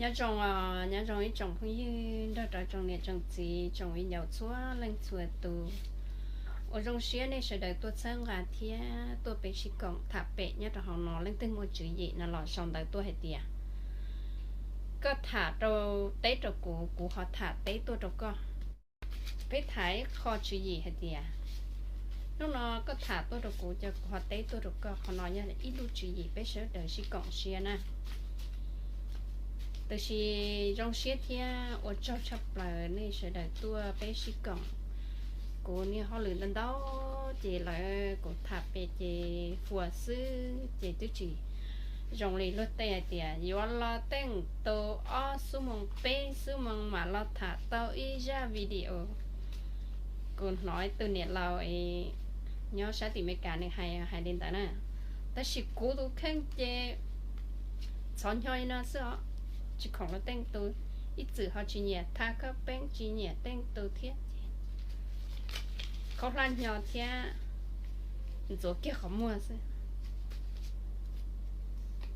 Nyob zoo, nyob zoo ib tsoom phooj ywg nrog rau tsoom niam tsoom txiv tsoom viv ncaus txhua leej txhua tus. Ua zoo siab nej sawv daws tuaj txhawb nqa thiab tuaj peb sib koom tham pem nyob rau hauv no. Leej twg muaj tswv yim no los sau ntawv tuaj hais tias koj tham rau, teb rau kuv, kuv ho tham teb tuaj rau koj. Peb tham ib qho tswv yim hais tias hnub no koj tham tuaj rau kuv ces kuv ho teb tuaj rau koj. Qhov no yog ib lub tswv yim peb sawv daws sib koom siab na. Tiam sis zoo siab thiab ua tsaug tshaj plaws nej sawv daws tuaj peb sib koom. Kuv niaj hauj lwm ntau ntau ces lawv kuv tham pem ces huas xwb ces twb tsis zoo li luag tej hais tias yuav los teej tus ob xuab moos peb xuab moos mam los tham tau ib zaj video. Kuv hnov ib tug niam laus nyob sab tim Amelikas nws hais, hais li ntawd na. Tab sis kuv tus kheej ces txhov nyo li no xwb os, tsis khoom los teej tus, ib txwm ho tsis nyiam thaj khab peeb, tsis nyiam teej tus thiab ces khaub hlab nyo thiab ntxuav kiag qhov muag xwb.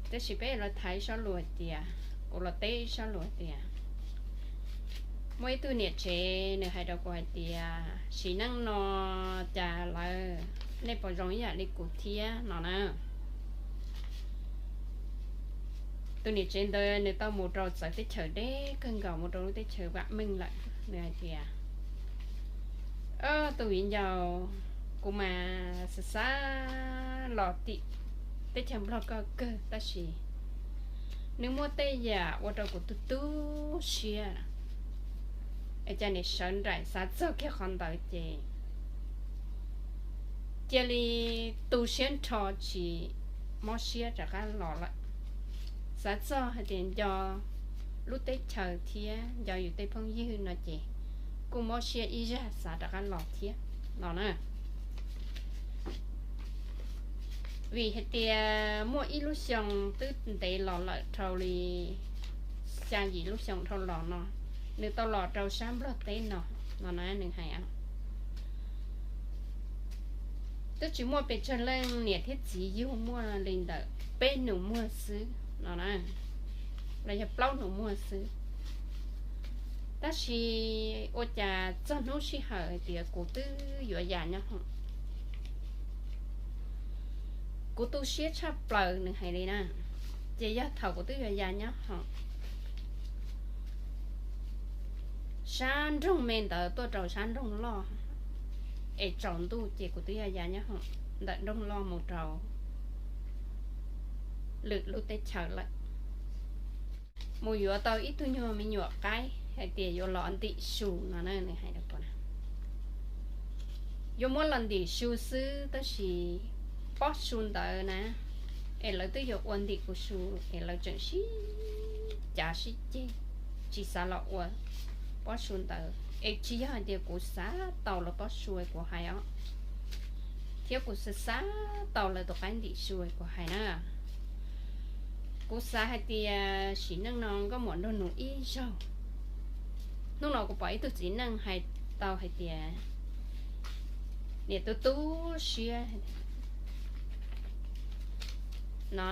Tab sis peb los tham ib sob lus tias, kuv los teb ib sob lus tias, muaj ib tug niam tsev nws hais rau kuv hais tias sim neej no cas lawv, nej puas zoo ib yam li kuv thiab no na. Tus niam tsev ntawd nws tau mus rau txawv teb chaws deb kawg nkaus, mus rau lub teb chaws vam meej lawm. Nws hais tias, tus viv ncaus, kuv mas xav xav los tim teb chaws Nplog koj kawg tab sis nws muaj tej yam ua rau kuv tu tu siab. Es cas niam sawv nraim xav txog kiag qhov ntawd ces cia li tu siab nrho tsis mob siab rov qab los lawm. Xav txog hais tias nco lub teb chaws thiab nco yus tej phooj ywg no ces kuj mob siab ib zaj xav rov qab los thiab no na. Vim hais tias muaj ib lub xyoo twb ntev los lawm dhau li xya yim lub xyoo dhau los no, nws tau los rau sab Nplog teb no, no na nws hais. Twb tsis muaj pes tsawg leej, niam thiab txiv yug muaj li ntawm peb nus muag xwb no na, los yog plaub nus muag xwb. Tab sis ua cas txog hnub sij hawm hais tias kuv twb yuav ya nyob hoom, kuv tu siab tshaj plaws nws hais li na. Ces yog thaum kuv twb yuav ya nyob hoom, sab nroog me ntawd tuaj rau sab nroog loj, es tsaus ntuj ces kuv twb yuav ya nyob hoom ntawm nroog loj mus rau lwm lub teb chaws lawm, mus yuav tau ib tug nyuag me nyuam qaib hais tias yuav los ntim su no na, nws hais rau kuv na. Yuav muab los ntim su xwb tab sis pob su ntawd na, es lawv twb yuav ua ntim kuv su, es lawv tseem sib cav sib ceg, tsis xav los ua pob su ntawd. Es tsis yog hais tias kuv xav tau lawv pob su kuv hais os, thiab kuv xav xav tau lawv tus qaib ntim su kuv hais na. Kuv xav hais tias sim neej no nkauj muam nrog nus ib zaug. Hnub no kuv pom ib tug txiv neej hais tau hais tias niam tu tu siab no,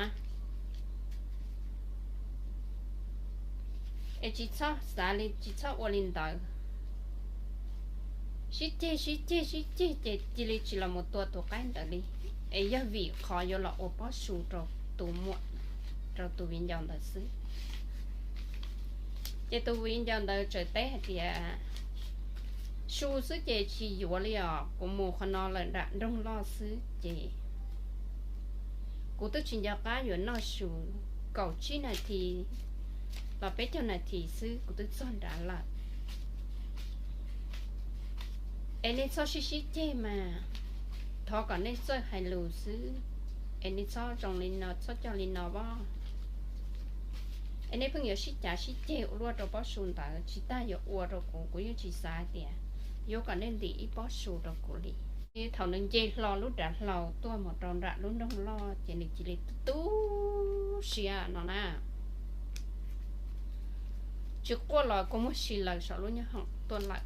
es tsis txhob xav li, tsis txhob ua li ntawd. Sib ceg sib ceg sib ceg ces cia li tsis los mus tua tus qaib ntawd li, es yog vim qhov yuav los ua pob su rau tus muam, rau tus viv ncaus ntawd xwb. Ces tus viv ncaus ntawd txawm teb hais tias, su xwb ces tsis yuav li os, kuv mus qhov no lawm nram nroog loj xwb ces kuv twb tsis nco qab yuav noj su, kaum tsib nas this los peb caug nas this xwb kuv twb txog nrad lawm. Es nej txhob sib sib ceg mas, thov kom nej txawj hais lus xwb. Es nej txhob zoo li no, txhob coj li no os. Es nej pheej yuav sib cav sib ceg ua luaj rau pob su ntawd, tsis tas yuav ua rau kuv, kuv yeej tsis xav tias yuav kom nej ntim ib pob su rau kuv li. Thaum nws nce hlo lub dav hlau tuaj mus rau nram lub nroog loj ces nws cia li tu siab no na. Tsis quaj los kua muag si laws saum lub nyoob hoom tuaj lawm.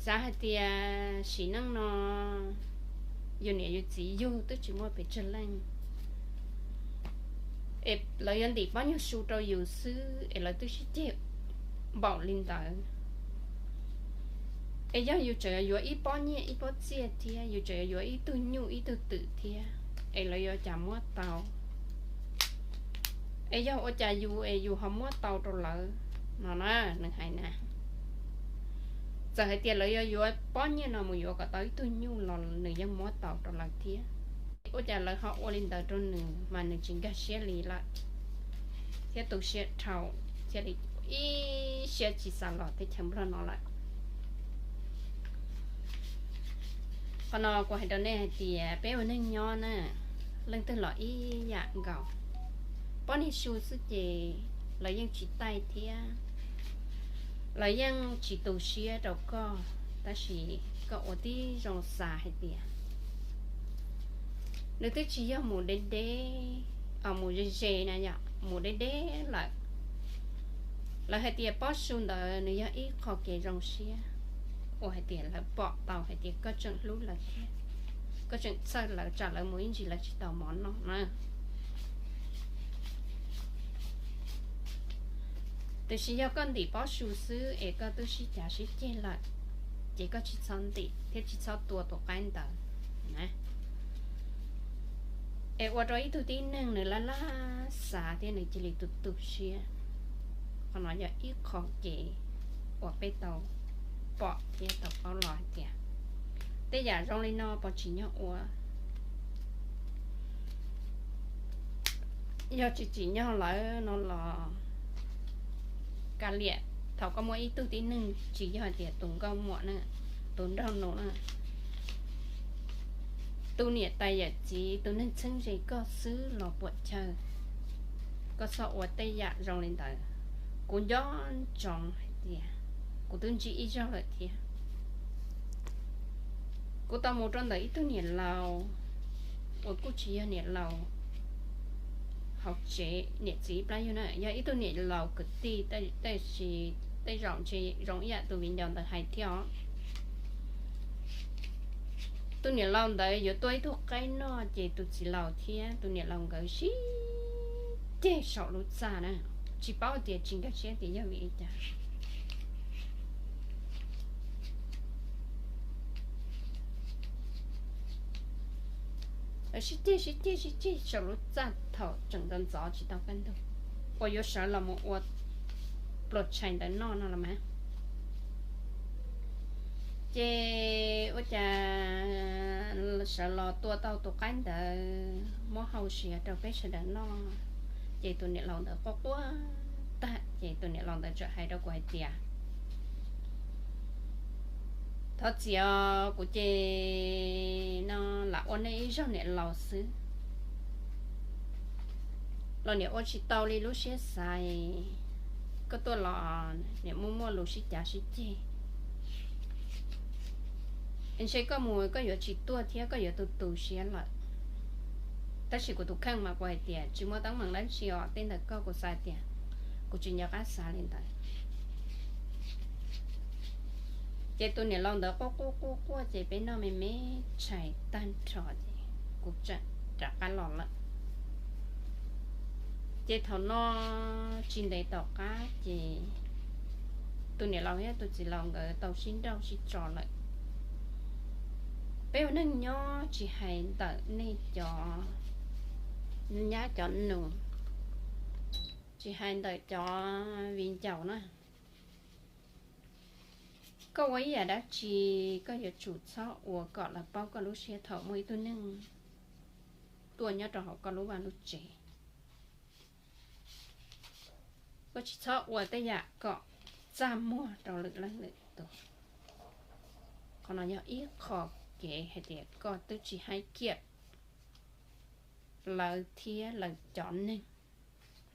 Xav hais tias sim neej no yus niam yus txiv yug twb tsis muaj pes tsawg leej, Es lawv yuav ntim pob nyuag su rau yus xwb es lawv twb sib ceg npaum li ntawd. Es yog yus tseem yuav ib pob nyiaj ib pob txiaj thiab, yus tseem yuav ib tug nyuj ib tug twm thiab, es lawv yuav cas muab tau? Es yog ua cas yus es yus ho muab tau rau lawv no na? Nws hais na, txawm hais tias lawv yuav yuav pob nyiaj no mus yuav kom tau ib tug nyuj los nws yeej muab tau rau lawv thiab. Ua cas lawv ho ua li ntawd rau nws mas nws tsis nkag siab li lawm, thiab tu siab dhau, thiaj li ib siab tsis xav los teb chaws Nplog no lawm. Qhov no kuv hais rau nej hais tias peb ua neej nyob na, leej twg los ib yam nkaus. Pob niag su xwb ces lawv yeej tsis taij thiab, lawv yeej tsis tu siab rau koj, tab sis koj ua tib zoo xav hais tias nws twb tsis yog mus deb deb, mus ze ze na yom, mus deb deb lawm. Lawv hais tias pob su ntawd nws yog ib qho kev zoo siab, ua hais tias lawv pom tau hais tias koj tseem hlub lawv thiab, koj tseem txhawj lawv tsam lawv mus ib ntsis lawv tsis tau mov noj na. Tiam sis yog koj ntim pob su xwb es koj twb sib cav sib ceg lawm, ces koj tsis txhob ntim thiab tsis txhob tua tus qaib ntawd na. Es ua rau ib tug tib neeg nws laj laj xav thiab nws cia li tu tu siab. Qhov no yog ib qho kev uas peb tau pom thiab tau paub los hais tias tej yam zoo li no puas tsim nyog ua. Yog tsis tsim nyog lawm no los kav liam, thaum koj muaj ib tug tib neeg tsis yog hais tias tus nkauj muam na, tus nraug nus na, tus niam tais yawm txiv tus neeg txheeb ze koj xwb los puam chawj, koj txhob ua tej yam zoo li ntawd. Kuv nco ntsoov hais tias kuv twb ntsib ib zaug lawm thiab. Kuv tau mus rau ntawm ib tug niam laus uas kuj tsis yog niam laus hauv tsev niam txiv plab yug na, yog ib tug niam laus kwv tij, tab sis tej zaum ntshe zoo ib yam tus viv ncaus ntawd hais thiab os. Tus niam laus ntawd yuav tua ib tug qaib noj ces tus txiv laus thiab tus niam laus nkawd sib ceg saum lub txaj na, tsis paub tias tsis nkag siab tias yog vim li cas. Sib ceg sib ceg sib ceg saum lub txaj thaum tseem ntxov ntxov tsis tau kaj ntug, uas yuav sawv los mus ua pluas tshais ntawd noj no los mas. Ces ua cas sawv los tua tau tus qaib ntawd muab hau siav rau peb sawv daws noj, ces tus niam laus ntawd quaj quaj tag ces tus niam laus ntawd txawm hais rau kuv hais tias, thov txim os, kuv ces no lam ua nej ib zaug niam laus xwb los niam ua tsis tau li lub siab xav, koj tuaj los niam muaj muaj lus sib cav sib ceg. Ntshe koj mus koj yuav tsis tuaj thiab koj yuav tu tu siab lawm. Tab sis kuv tus kheej mas kuv hais tias tsis muaj teeb meem dab tsi os, tej ntawm koj kuv xav tias kuv tsis nco qab xav li ntawd. Ces tus niam laus ntawd quaj quaj quaj quaj ces peb noj me me tshais tag nrho ces kuv tseem rov qab los lawm. Ces thaum no tsis ntev tom qab ces tus niam laus thiab tus txiv laus nkawd tau sib nrauj sib tso lawm. Peb ua neej nyob tsis hais ntawm nej cov nyab cov nus, tsis hais ntawm cov viv ncaus na, koj ua ib yam dab tsi koj yuav tsum txhob ua kom lawv paub koj lub siab thaum muaj ib tug neeg tuaj nyob rau hauv koj lub vaj lub tsev. Koj tsis txhob ua tej yam kom txaj muag rau lwm leej lwm tus. Qhov no yog ib qho kev hais tias koj twb tsis haib kiam lawv thiab lawv cov neeg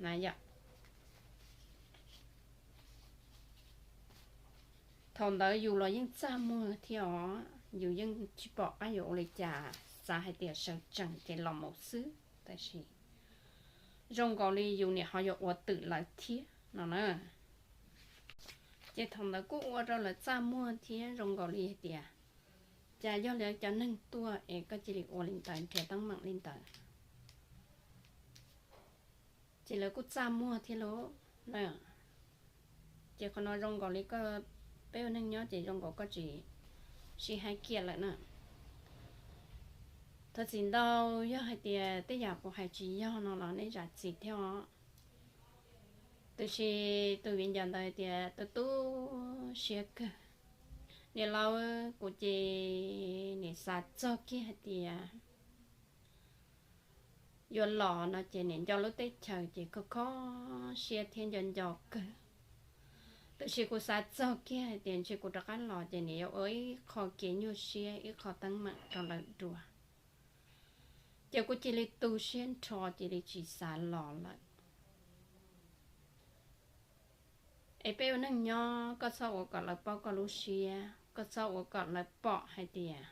na yom. Thaum ntawd yus los yeej txaj muag thiab os, yus yeej tsis pom qab yuav ua li cas, xav hais tias sawv tsees ces los mus xwb, tab sis zoo nkaus li yus niam ho yuav ua twm lawv thiab no na. Ces thaum ntawd kuj ua rau lawv txaj muag thiab zoo nkaus li hais tias cas yog lawv cov neeg tuaj es koj cia li ua li ntawd nrhiav teeb meem li ntawd. ces lawv kuj txaj muag thiab lauj. Ces qhov no zoo nkaus li koj, peb ua neej nyob ces zoo nkaus koj tsis sib hais kiag lawm na. Thov txim ntau yog hais tias tej yam kuv hais tsis yog no los nej zam txim thiab os. Tiam sis tus viv ncaus ntawd hais tias tu tu siab kawg. Niam laus, kuv ces niam xav txog kiag hais tias yuav los no ces niam nco lub teb chaws ces kho kho siab thiab nco nco kawg. Tiam sis kuv xav txog kiag hais tias ntshe kuv rov qab los ces niam yuav ua ib qho kev nyuaj siab ib qho teeb meem rau lawv dua. Ces kuv cia li tu siab nrho cia li tsis xav los lawm. Es peb ua neej nyob koj txhob ua kom lawv paub koj lub siab, koj txhob ua kom lawv pom hais tias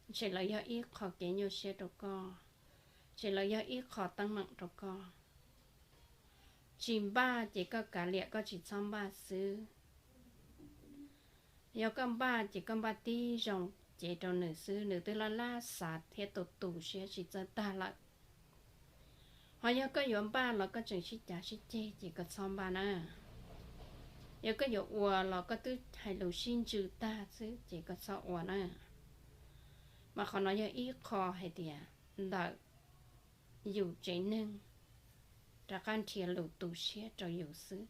ntshe lawv yog ib qho kev nyuaj siab rau koj, ntshe lawv yog ib qho teeb meem rau koj. Tsis npaj ces koj kav liam koj tsis txhob npaj xwb. Yog koj npaj ces koj npaj tib zoo cev rau nws xwb, nws twb laj laj xav thiab tu tu siab tsis txawj tag lawm. Ho yog koj yuav npaj los koj tseem sib cav sib ceg ces koj txhob npaj na. Yog koj yuav ua los koj twb hais lus sib ntsws tag xwb ces koj txhob ua na. Mas qhov no yog ib qho hais tias ntawm yus tsev neeg rov qab nrhiav lus tu siab rau yus xwb.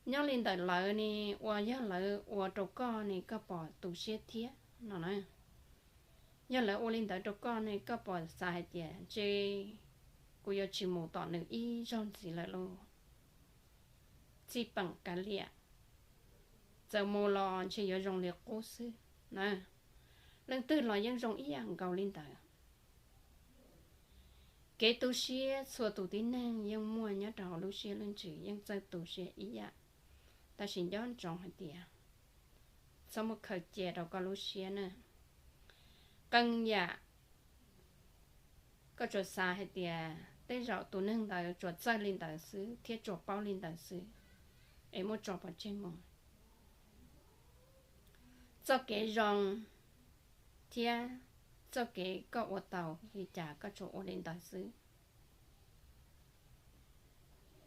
Nyob li ntawm lawv ne, uas yog lawv ua rau koj ne koj pom tu siab thiab no na. Yog lawv ua li ntawd rau koj ne koj pom xav hais tias ntshe kuv yuav tsis mus tom nws ib zaug ntxiv lawm lauj. Txij peem kav liam, txawm mus los ntshe yuav zoo li qub xwb na. Leej twg los yeej zoo ib yam nkaus li ntawd. Kev tu siab txhua tus tib neeg yeej muaj nyob rau hauv lub siab lub ntsws, yeej txawj tu siab ib yam. Tab sis nco ntsoov hais tias txhob muab khaws cia rau koj lub siab na. Qee yam koj tsuas xav hais tias tej zaum tus neeg ntawd tsuas txawj li ntawd xwb thiab tsuas paub li ntawd xwb, es muab tso pov tseg mus. Txoj kev zoo thiab txoj kev koj ua tau li cas koj tsuas ua li ntawd xwb.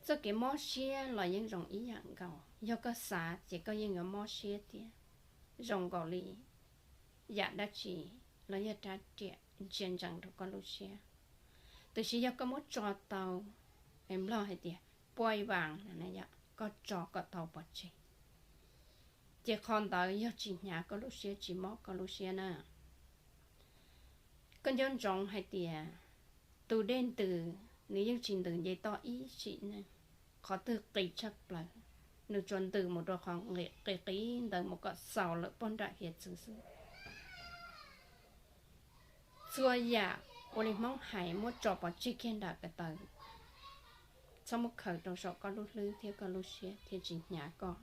Txoj kev mob siab los yeej zoo ib yam nkaus, yog koj xav ces koj yeej yuav mob siab thiab, zoo nkaus li yam dab tsi los yog rab riam ntsia ntsees rau koj lub siab. Tiam sis yog koj muab tso tau, es Nplog hais tias puaj vas, koj tso kom tau pov tseg, ces qhov ntawd yog tsis hnyav koj lub siab tsis mob koj lub siab na. Koj nco ntsoov hais tias tus dej ntws nws yeej tsis ntws nce toj ib sim neej. Qhov twg qis tshaj plaws, nws tsuas ntws mus rau qhov qis qis ntawd mus kom xaus lawm pog nram hiav txwv xwb. Txhua yam ua li Hmoob hais muab tso pov tseg kiag nram ko taw, txhob muab khaws rau saum koj lub hlwb thiab koj lub siab thiaj tsis hnyav koj,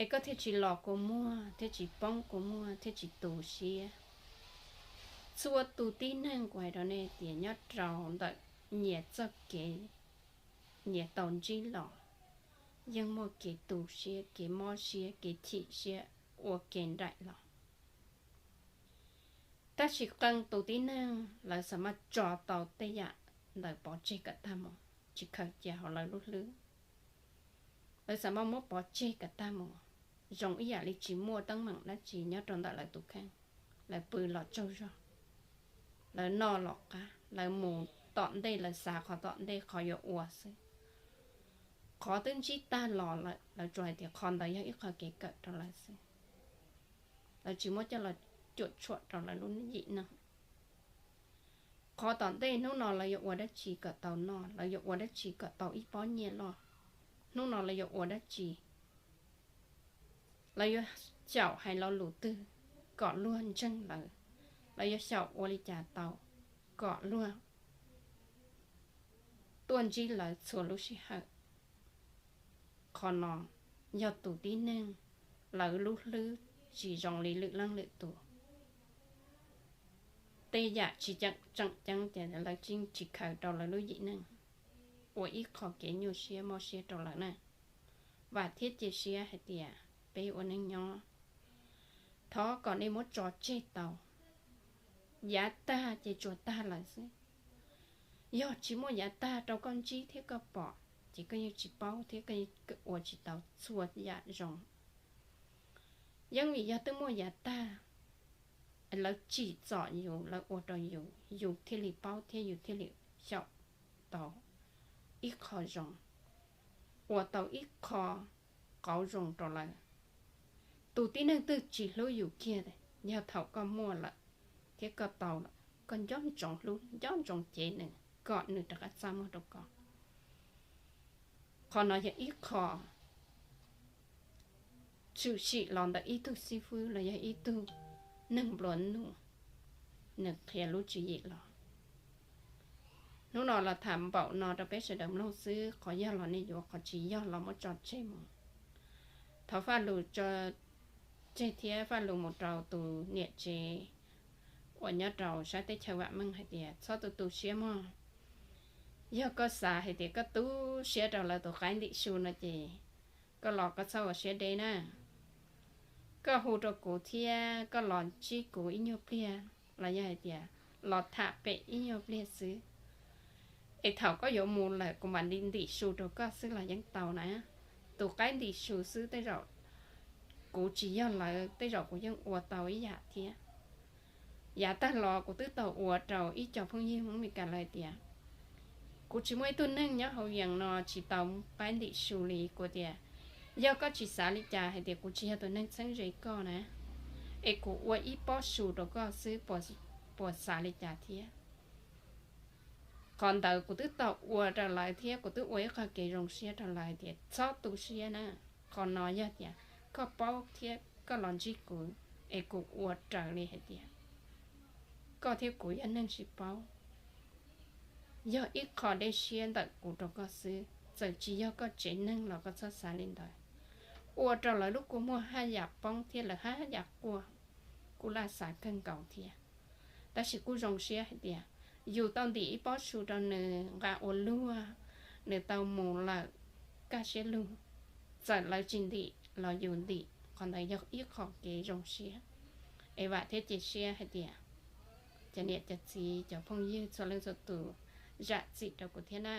es koj thiaj tsis los kua muag thiab tsis poob kua muag thiab tsis tu siab. Txhua tus tib neeg kuv hais rau nej tias nyob rau ntawm nyias txoj kev nyias tau ntsib los, yeej muaj kev tu siab, kev mob siab, kev chim siab ua ke nraim los. Tab sis qee tus tib neeg lawv xav maj tso tau tej yam ntawd pov tseg kom tag mus, tsis khaws cia hauv lawv lub hlwb. Lawv xav maj muab pov tseg kom tag mus, zoo ib yam li tsis muaj teeb meem dab tsi nyob rau ntawm lawv tus kheej. Lawv pw los tsaug zog, lawv noj los qab, lawv mus tom ntej lawv xav qhov tom ntej qhov yuav ua xwb. Qhov twb ntsib tag los lawm lawv tsuas hais tias qhov ntawd yog ib qho kev kawm rau lawv xwb. Lawv tsis muab coj los cuam tshuam rau lawv lub yim neej. Qhov tom ntej hnub no lawv yuav ua dab tsi kom tau noj, lawv yuav ua dab tsi kom tau ib pob nyiaj loj, hnub no lawv yuav ua dab tsi, lawv yuav xyaum hais lo lus twg kom luag ntseeg lawv, lawv yuav xyaum ua li cas tau kom luag tuaj ntsib lawv txhua lub sij hawm. Qhov no yog tus tib neeg lawv lub hlwb tsis zoo li lwm leej lwm tus. Tej yam tsis tseem ceeb ces lawv tsis khaws rau lawv lub yim neej ua ib qho kev nyuaj siab mob siab rau lawv na. Vam thiab cia siab hais tias peb ua neej nyob, thov kom nej muab tso tseg tau. Yav tag ces tsuas tag lawm xwb. Yog tsis muaj yav tag rau koj ntsib thiab koj pom, ces koj yeej tsis paub thiab koj ua tsis tau txhua yam zoo. Yeej vim yog twb muaj yav tag, lawv tsim txom yus, lawv ua rau yus, yus thiaj li paub thiab yus thiaj li xyaum tau ib qho zoo, ua tau ib qho qauv zoo rau lawv. Tus tib neeg twg tsis hlub yus kiag, yog thaum koj muaj lawm thiab koj tau lawm, koj nco ntsoov hlub, nco ntsoov cev nws kom nws rov qab txaj muag rau koj. Qhov no yog ib qho tshwm sim los ntawm ib tug xib fwb los yog ib tug neeg nplua nuj, nws qhia lub tswv yim los. Hnub no los tham npaum no rau peb sawv daws mloog xwb, qhov yog los nej yuav, qhov tsis yog los muab tso tseg mus. Thov faj lus tso tseg thiab faj lus mus rau tus niam tsev uas nyob rau sab teb chaws vam meej hais tias txhob tu tu siab mog. Yog koj xav hais tias koj tu siab rau lawv tus qaib ntim su no ces koj los koj txhob ua siab deb na. Koj hu rau kuv thiab koj los ntsib kuv ib nyuag pliag los yog hais tias los tham pem ib nyuag pliag xwb, es thaum koj yuav mus lawm kuv mam li ntim su rau koj xwb los yeej tau na. Tus qaib ntim su xwb tej zaum kuv tsis yog lawv tej zaum kuv yeej ua tau ib yam thiab. Yav tag los kuv twb tau ua rau ib co phooj ywg Hmoob Mes Kas lawv tias kuv tsis muaj ib tug neeg nyob hauv yees no tsis tau qaib ntim su li. Kuv tias yog koj tsis xav li cas hais tias kuv tsis yog tus neeg txheeb ze koj na, es kuv ua ib pob su rau koj xwb, puas xav li cas thiab? Qhov ntawd kuv twb tau ua rau lawv thiab kuv twb ua ib qho kev zoo siab rau lawv tias txhob tu siab na. Qhov no yog tias koj paub thiab koj los ntsib kuv, es kuv ua raws li hais tias koj thiab kuv yog neeg sib paub, yog ib qho dej siab ntawm kuv rau koj xwb, txawm tsis yog koj tsev neeg los koj txhob xav li ntawd. Ua rau lawv lub kua muag haj yam poob thiab lawv haj yam quaj, kuj laj xav kawg nkaus thiab. Tab sis kuj zoo siab hais tias yus tau ntim ib pob su rau nws nqa ua luag, nws tau mus lawm kaj siab lug, txawm lawv tsis ntim los yus ntim, qhov ntawd yog ib qho kev zoo siab. Es vam thiab cia siab hais tias cov niam cov txiv cov phooj ywg txhua leej txhua tus zam txim rau kuv thiab na.